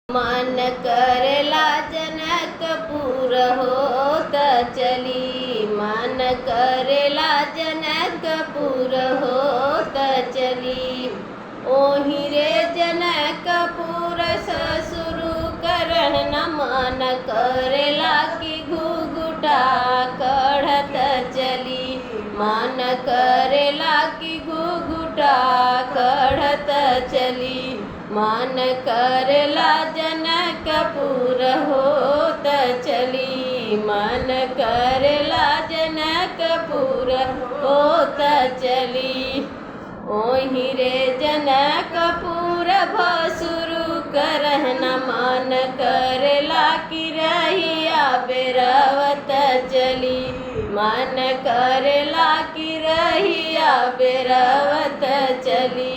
मन करेला जनकपुर होत चली, मन करेला जनकपुर होत चली। ओही रे जनकपुर ससुर करन मन करेला कि घुघुटा कढ़त चली, मन करेला कि घुघुटा कढ़त चली। मन करेला जनकपुर होत चली, मन करेला जनकपुर होत चली। ओही रे जनकपुर भसुरु करहन मन करेला कि रहिया बेरवत चली, मन करेला कि रहिया बेरवत चली।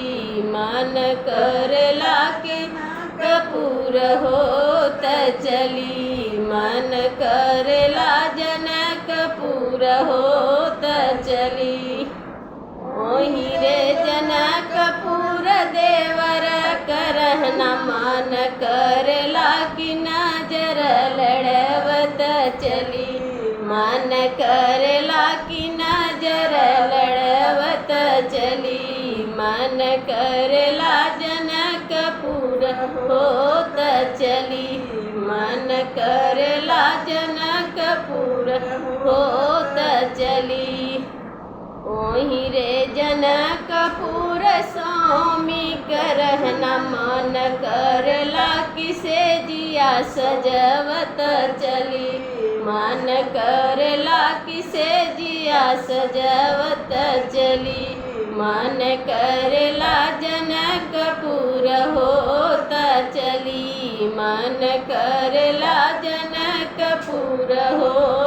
मन करेला कि कपूर होत चली, मन करेला जनकपुर होत चली। ओही रे जनकपुर देवर करहना मन करेला कि नजर लड़वत चली, मन करेला कि नजर लड़वत चली। मन करेला जनकपुर होत चली, मन करेला जनकपुर होत चली। ओही रे जनकपुर स्वामी करहना मन करेला किसे जिया सजवत चली, मन करेला किसे जिया सजवत चली। मन करेला जनकपुर होत चली, मन करेला जनकपुर होत